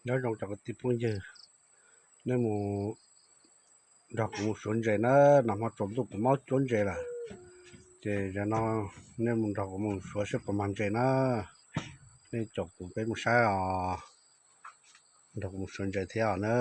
Nyob zoo cov kwv tij phooj ywg, nej mus nrog kuv mus suav ntses na, nag hmo tsaus ntuj kuv maub cuab ntses lawm. Ces zaum no nej mus nrog kuv mus suav seb puas mag ntses na. Nej caum kuv peb mus saib os, nrog kuv mus suav ntses thiab os na.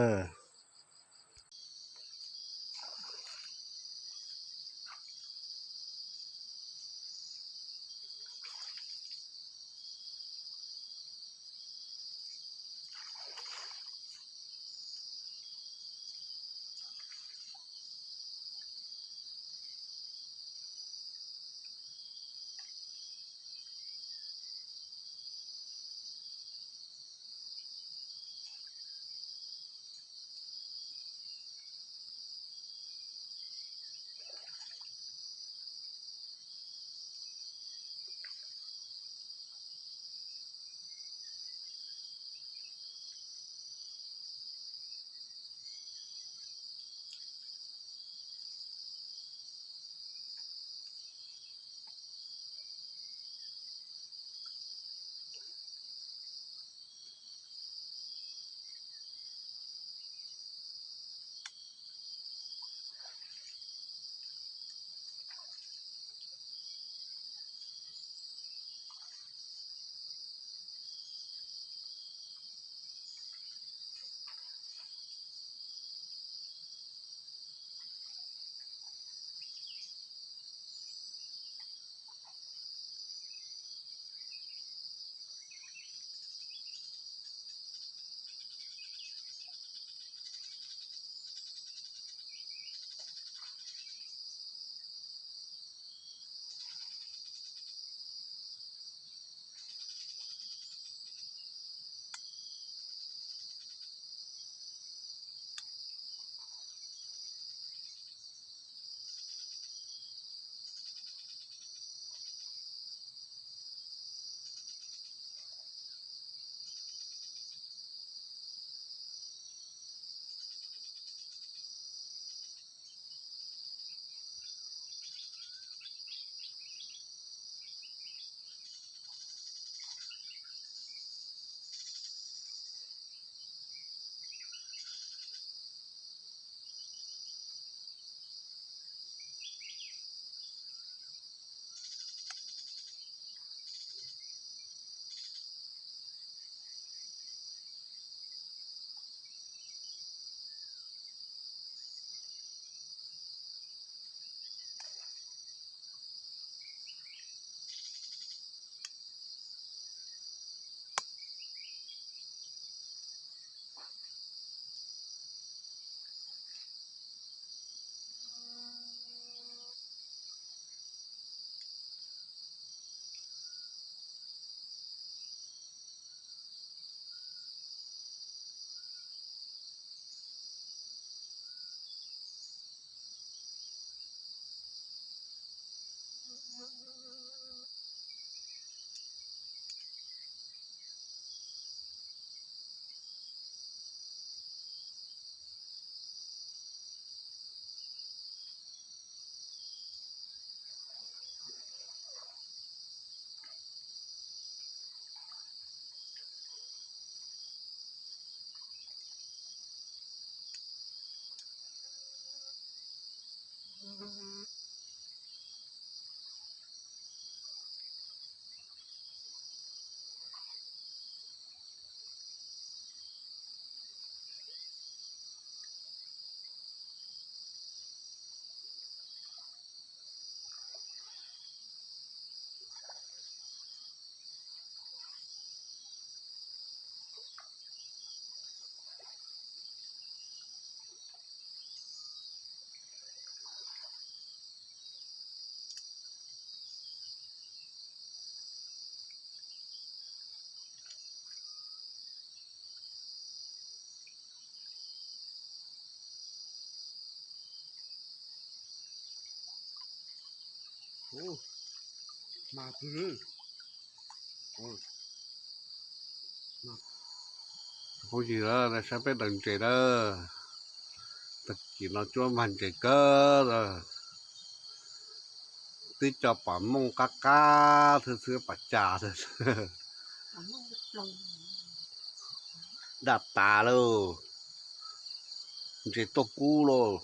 Phooj ywg, saib peb daws ntses na, tag kis no cuab mag ntses kawg, twb cov pom mooj qab qab thiab xwb, pom cas thiab xwb. Daj tas lauj, ntses tuaj kub lauj.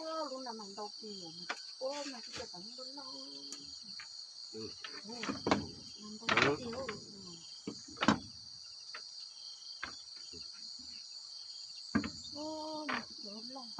Ua lub no mas ntau tiag, ua mas tsis tau loj loj. Ntau tiag. Ua mas tsis tau loj.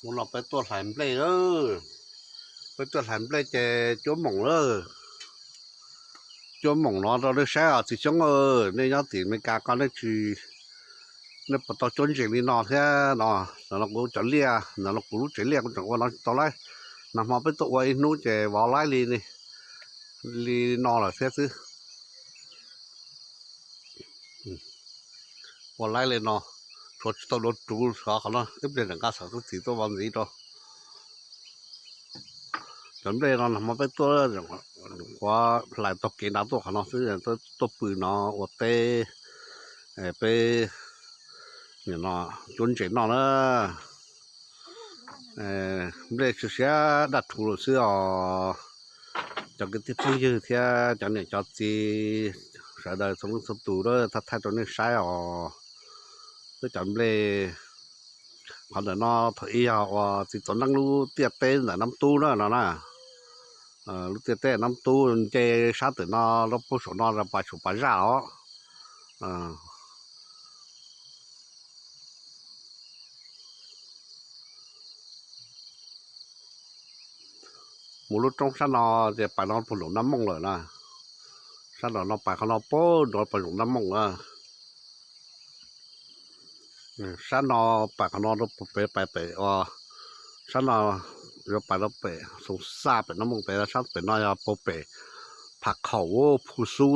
Hnub no peb tuaj hlais nplej na, peb tuaj hlais nplej ces cuab moom lawm. Cuab moom no rau nej saib os txiv Xyoob, nej nyob tim Amelikas ko nej tsis, nej puas tau cuab ntses li no thiab no. Ntawm no kuv cov liaj, ntawm no kuv lub tsev liaj kuv tseem ua no tsis tau laib. Nag hmo peb tuaj ua ib hnub ces vov laib li, li no lawm thiab xwb. Ua laib li no, tshuav tsis tau dua ruv xyov qhov no ib pliag tseem nqa xov xwm txiv tuaj vov ntxiv rau. Cov nplej no nag hmo peb tuaj, qhuav hlais taug kev nrad tuaj qhov no xwb, tuaj pw no ua teb, peb nim no cuab ntses noj na. Nplej siav siav daj rhuv lawm xwb os. Cov kwv tij phooj ywg thiab cov niam cov txiv sawv daws txhua leej txhua tus, thaj thaij rau nej saib os. Peb cov nplej qhov ntawm no thaum ub yog uas txiv Txov Neeb lub tiaj teb ntawm Nab Tub na no na. Lub tiaj teb Nab Tub nce sab ntawm no rau puag saum no rau pas saum pas zaj os. Mus lub roob sab no ces pais no puag nraum Nab Mooj lawm na. Sab nraum no pais qhov no puag nraum pas nraum Nab Mooj na. Sab no pais qhov no rau puag pem, pais pem uas sab no yuav pais rau pem Xoom Xaj pem Nab Mooj pem, sab pem no yog puag pem, Phav khaum, phu xub.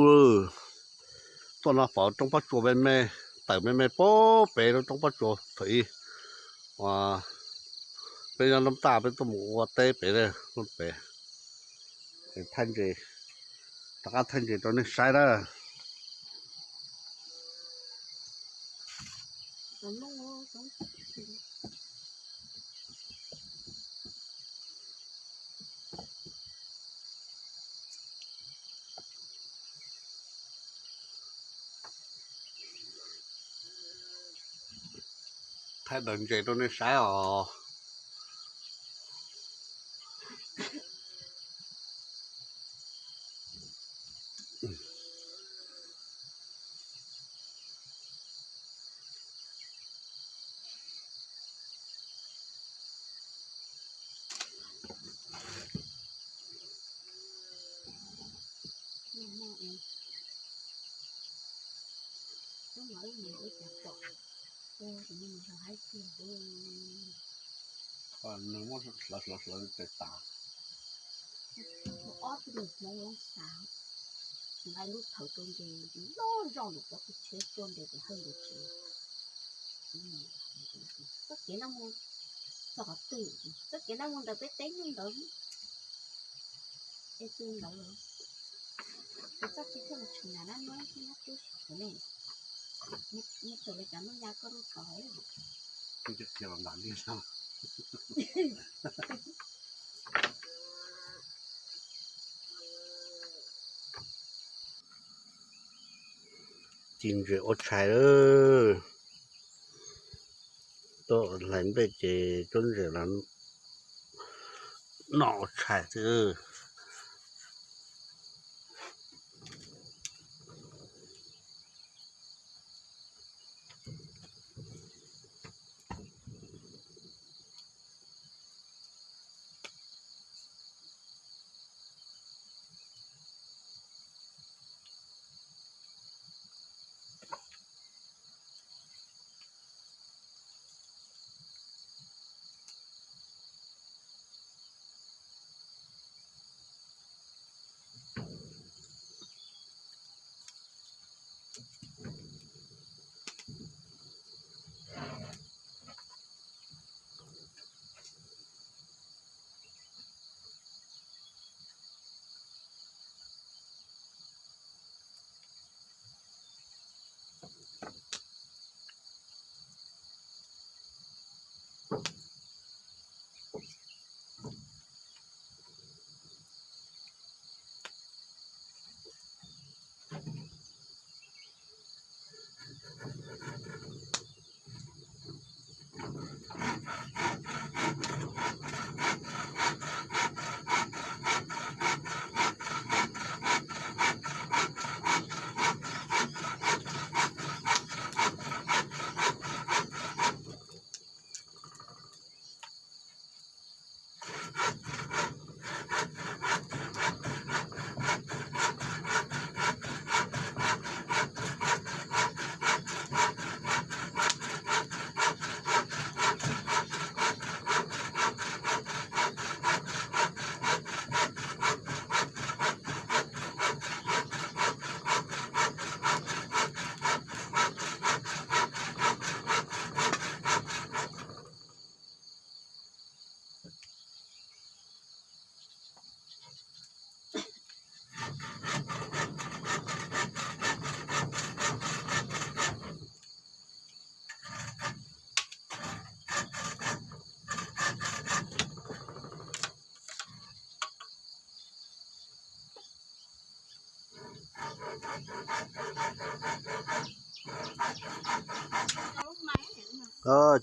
Tuaj no pom roob pob tsuas me me, tawm me me pem roob pob tsuas thaum ub. Peb nyob Nab Taj peb tuaj mus ua teb pem, pem. Thaij ntses, rov qab thaij ntses rau nej saib na. Thaij daws ntses rau nej saib os. Nws muab hlawv hlawv hlawv tes tas. Ob tug niag hmoob lub xav, nqa lub thawv rau ntses loj zog lawm cov kuj tsheb tuaj ntes tes hawj ntses tsev. Txoj kev no mus txog qhov twg? Txoj kev no mus ntawm peb teb nyuag ntawd, es twg ntawd los ces txoj kev thiaj mus tshwm nram nab nub thiab nab cub sawv ne. Neb tawm li cov nub ya koj lub tod. Ci ntses ua tshais lawm. Tuaj hlais nplej ces cuab ntses los noj ua tshais xwb.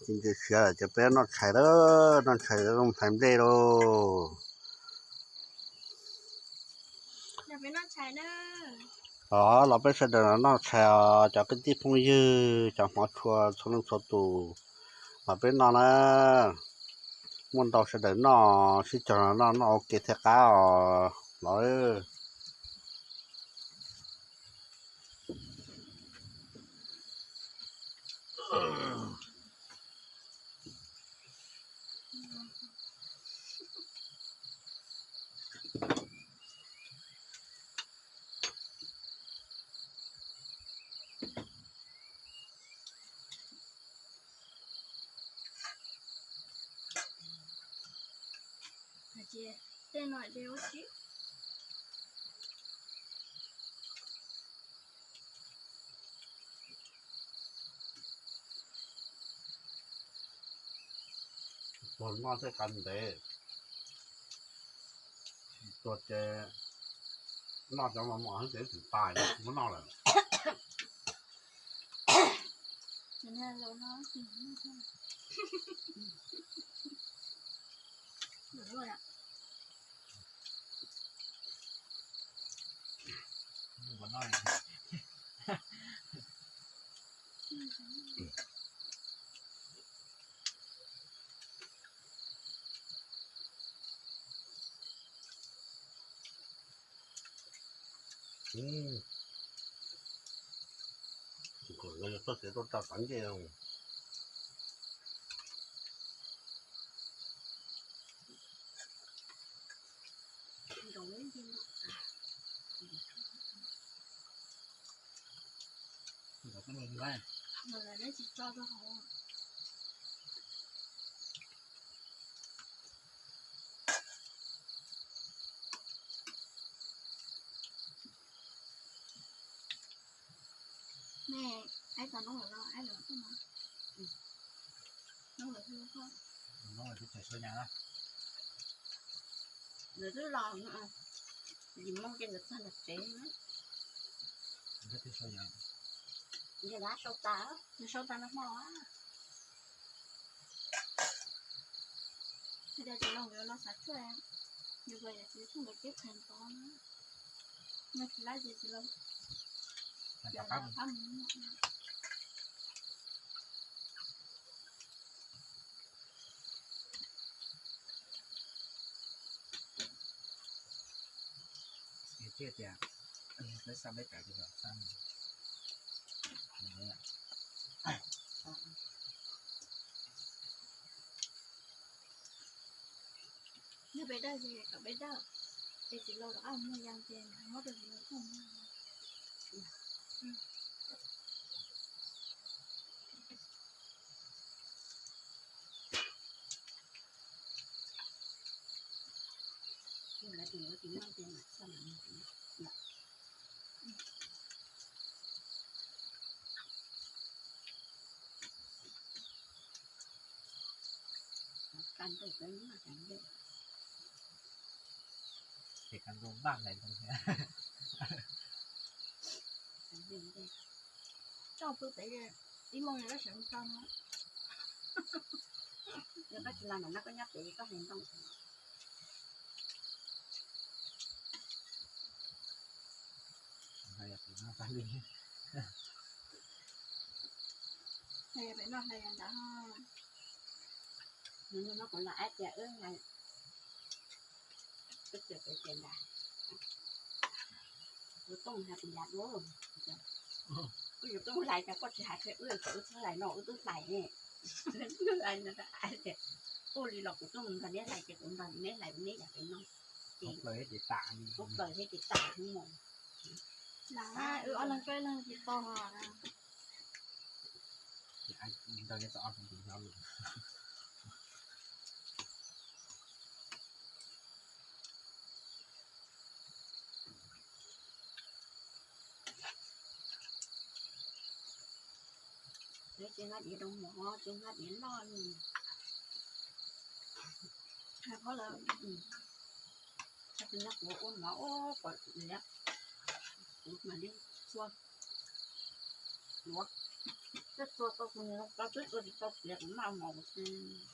Ces ntses siav lawm ces peb noj tshais lawm, noj tshais hlais nplej lauj. Los, los peb sawv daws noj tshais os cov kwv tij phooj ywg, cov hmov tshua txhua leej txhua tus, los peb noj na. Muaj ntau sawv daws noj sib cog noj, noj ua ke thiaj qab os los. Tej no de ua si. Tuag noj tej qab ntev, tuag ces noj cov mos mos ces twb tsis tas, muab noj lawm. Txoj kev tuaj tau tav ncej. Nej, aib tau noob lawm los aib lawm tuaj no. Noob lawm twb tsis sau nyas na. Lawv twb los yim moo ces nkawd txog nram tsev na. Nkawd sau tas, nws sau tas nag hmo. Hais tias tsis los nkawd los xav tshuaj, yus los yus tsis tshuaj nkawd ceb qhev ntov na. Yog tsis lab ces tsis los. Qab mus. Thiaj tias, peb xa peb cov ces los xa. Yog peb dawj ces kom peb dawj, ces txiv laus rov qab mus muag yas ces muab rau txiv laus tuaj muag. Ces kab ntuj npaj hlais ntoo thiab. Coj pw pem ib moos yog koj sawv mus tso no. Yog koj tsis los ntawm no koj nyob pem koj hlais ntoo. Pem no hlais ntawd. Nws no kuv los ab tias wb hlais, wb tias pem tias nrad. Kuv tuaj hais kuv nrad dua. Kuv yuav tuaj hlais cas koj tsis hais qhia wb, wb txhob hlais no wb twb hlais ne. Wb hlais no tias, tuaj li los kuv tuaj mus nrog neb hlais ces kuv nrog neb hlais neb yam pem no. Ces plaws thiab ces tas, ub plaws thiab ces tas hnub mus. Wb ob leeg koj ib leeg tsis tau. Ces nqa diav rau mov, ces nqa diav loj li. Hais qhov lawm, hais tias kuv ua mov ua pom liav, kuv mam li txua, luav, twb txua tau, kuv tau twb txua tsis tau pliav kuv maj mov kuv tsis.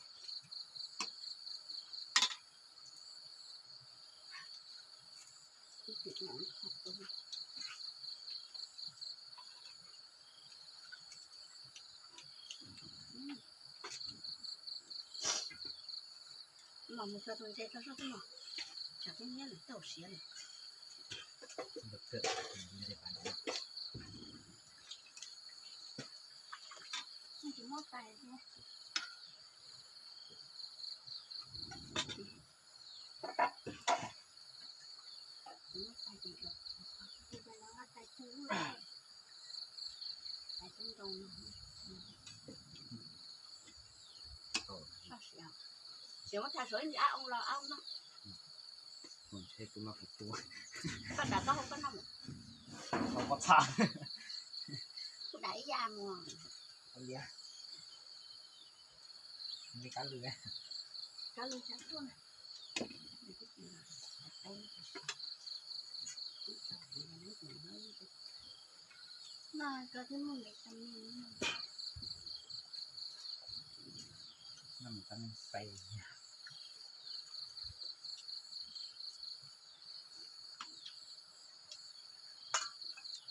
Los mus txog tus ntses txog soj twb los, tsam twb nyiab lawm tau siav lawm. Tsis muab tais thiab. Xiv muab tha suav ib ntsis ab ua los ab no. Es tus no kuv tua. Koj dam koj hau koj no. Hau koj txhaj. Kuv dam ib yam mus. Hau lias. Li kab lw. Kab lw sab tuaj. No koj twb muaj vitamin. No vitamin C.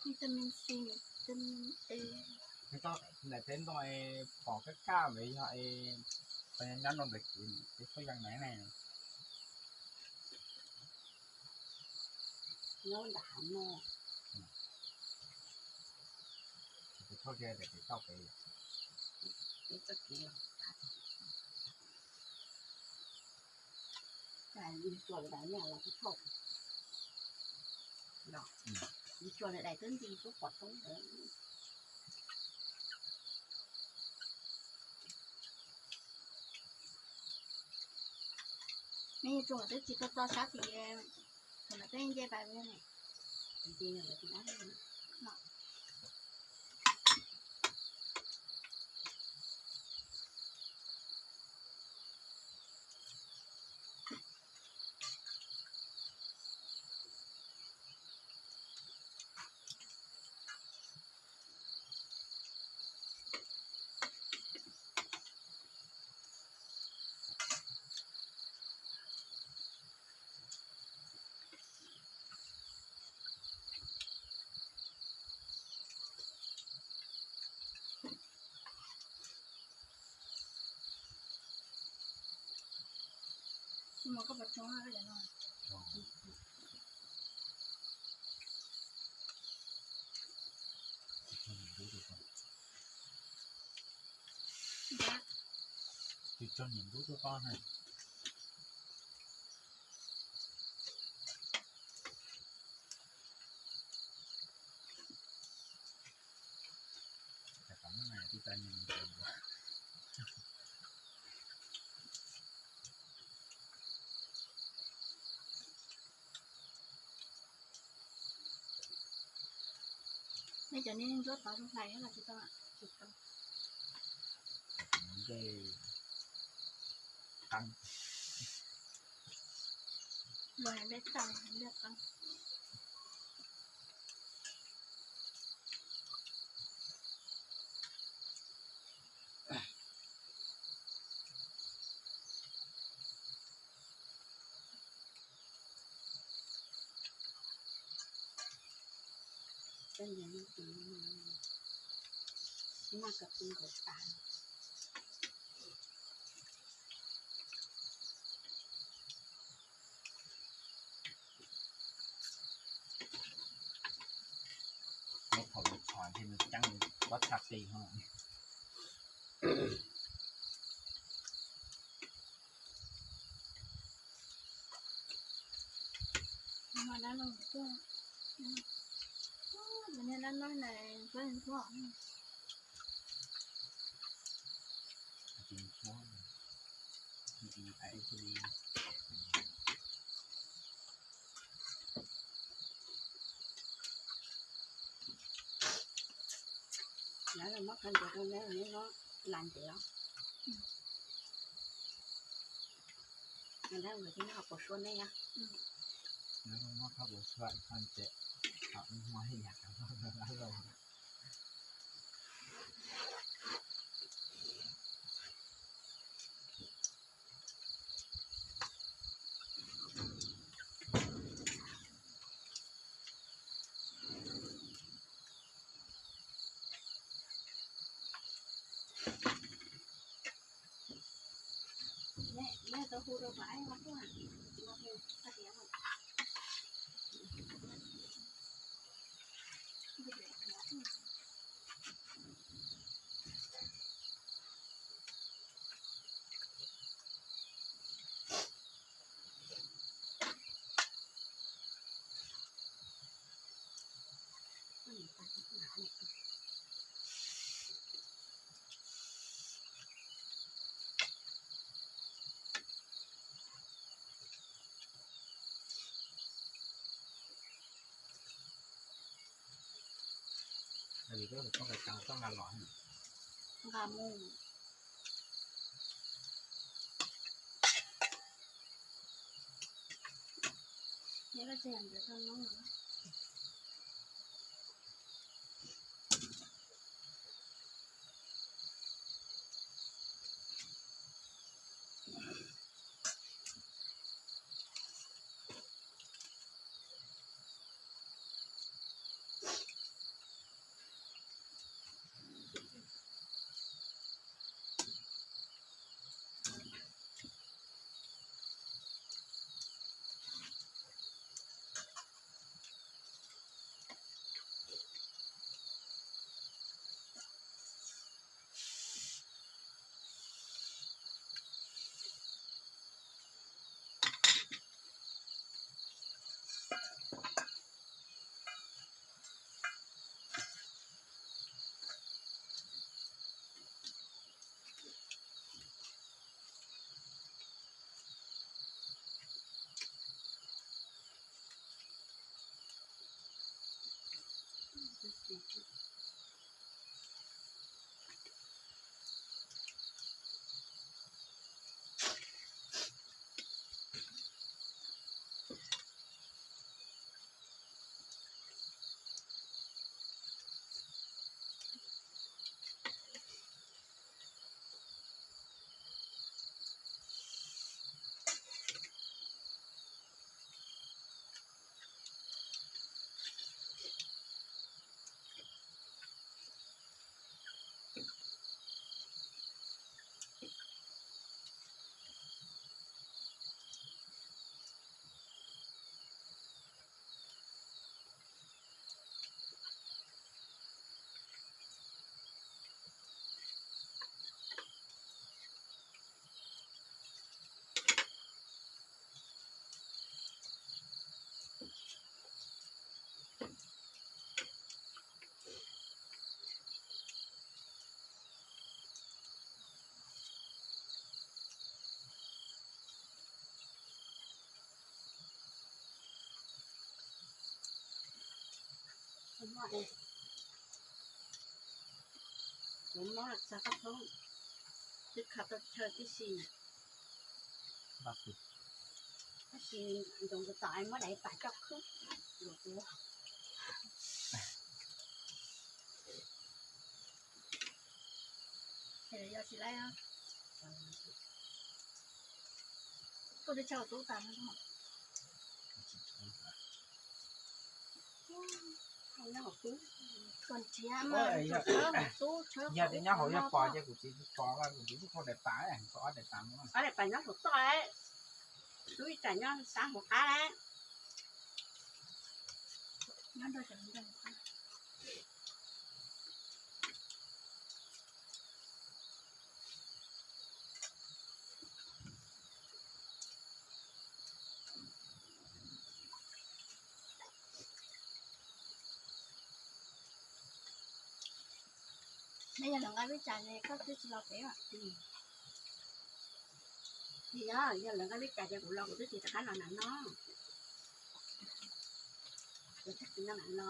Vitamin C, vitamin E. Ntawm peb ntoo pom kaj kaj ntawd yog es nyob rau ntawd kwv peb tshuab yees na. Nyob nram hav no. Peb thauj kiag pem kev tauj pem. Peb txoj kev los, yus tsuas ntawd los kuv thauj. Yus tsuas ntawd daim twb nti tub pom toob ntawd. Neb yuav tsuas twb tsis tau txog sab tid, thaum ntawd peb nce pais. Tsis tso niam ntub tuaj koj na. Nej cov niag ntsuab tod zoo hlais los tsis tau? Tsis tau. Luag hais nplej txaus, nplej qeeb. Noj ka pu nkaus tas. Neb thaum lawv txhos ntshe nws ceeb pob txha qis ho. Lawv muab qhov ntses rau neb, neb muab las ntses os. Neb ho puas sua neb os? Neb muab qhov puas sua qhov ntses, qhov muag ib yam qhov lauj. Nqa mus. Kuv muab txog koj thoob, twb kho tau chaw tib si. Tab sis ncoos tus tom muab daim pam coj khwb. Yog tsis laib, kuv twb tshawb tub tas no. Yog tias nyob hauv yog pos ces kuv tsis pos, kuv tsis pom daim pam, ob daim pam no. Ob daim pam nyob hauv toj, tub ib tsam nyob sab hauv qab lawm. Neb yog lawv nqa vij cas es koj twb tsis los pem os. Yog, yog lawv nqa vij cas ces kuv los kuv twb tsis rov qab los nram no. Kuv twb tsis nyob nram no.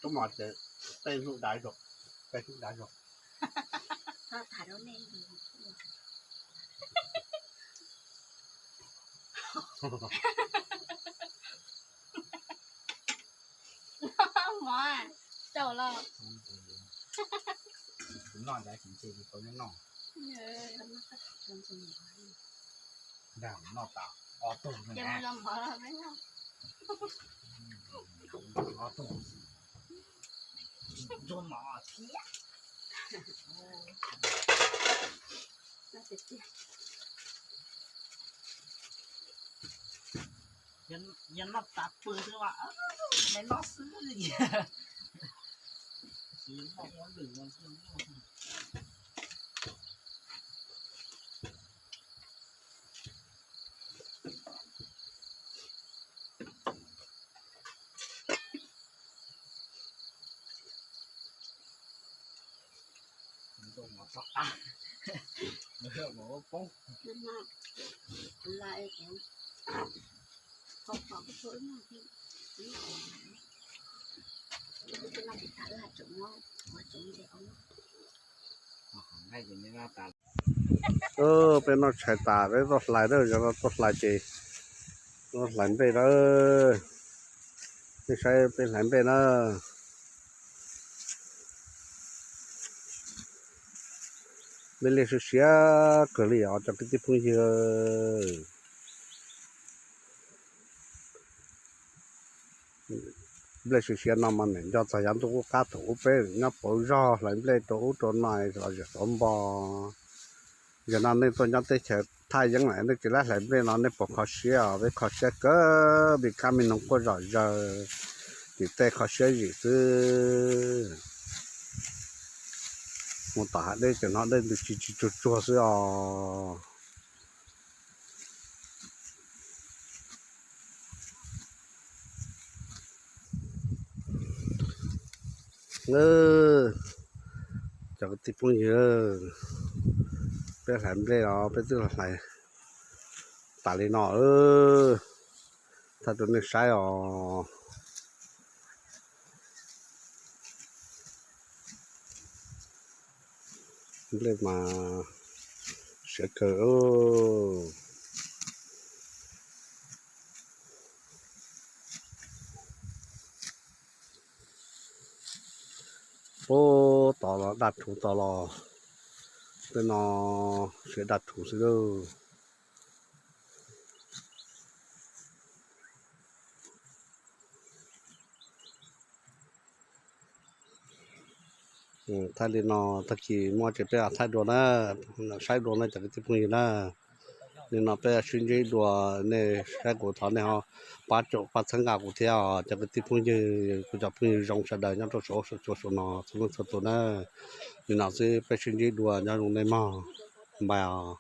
Tub mom ces peb hnub dav zog, peb hnub dav zog. Mov, tau los. Kuv noj ntawd tsis ntse li tau nyob noj. Noj tas ob tug no. Ob tug tsis ntsuag mov thiab. Yog noj tas pw xwb mas, noj xwb li. Peb noj tshais tas peb tuaj hlais na, yog no tuaj hlais ces tuaj hlais nplej na. Nej saib peb hlais nplej na. Nplej liaj siab siab kawg li os cov kwv tij phooj ywg. Nplej siab siab no mas niam nco txog yav ntuj qub qab thaum ub peb nyob pauv zog hlais nplej rau ub rau no los zem xov npo. Yog no nej tuaj nyob teb chaws Thaj Yeeb lawm nej tsis laib hlais nplej no nej puas kho siab os? Peb kho siab kawg, me kab me noog quaj zom zaws, tim tej kho siab zim xwb. Mus tom hav dej ces hnov dej ntws tsis tsis tsuag tsuag xwb os. Cov kwv tij phooj ywg, peb hlais nplej os, peb twb los hlais tas li no, thaij rau nej saib os. Nplej mas siav kawg. Puag tod los daj rhuv tod los, tej no siav daj rhuv xwb lauj. Thaij li no, tag kis muaj tsev peb thaij dua na, saib dua na cov kwv tij phooj ywg na. Li no peb sib ntsib dua, nej saib kuv thov nej ho pab caum pab txhawb nqa kuv thiab os cov kwv tij phooj ywg, kuv cov phooj ywg zoo sawv daws nyob rau saum huab saum cua saum no txhua leej txhua tus na. Li no xwb peb sib ntsib dua, nyob zoo nej mog, npais os.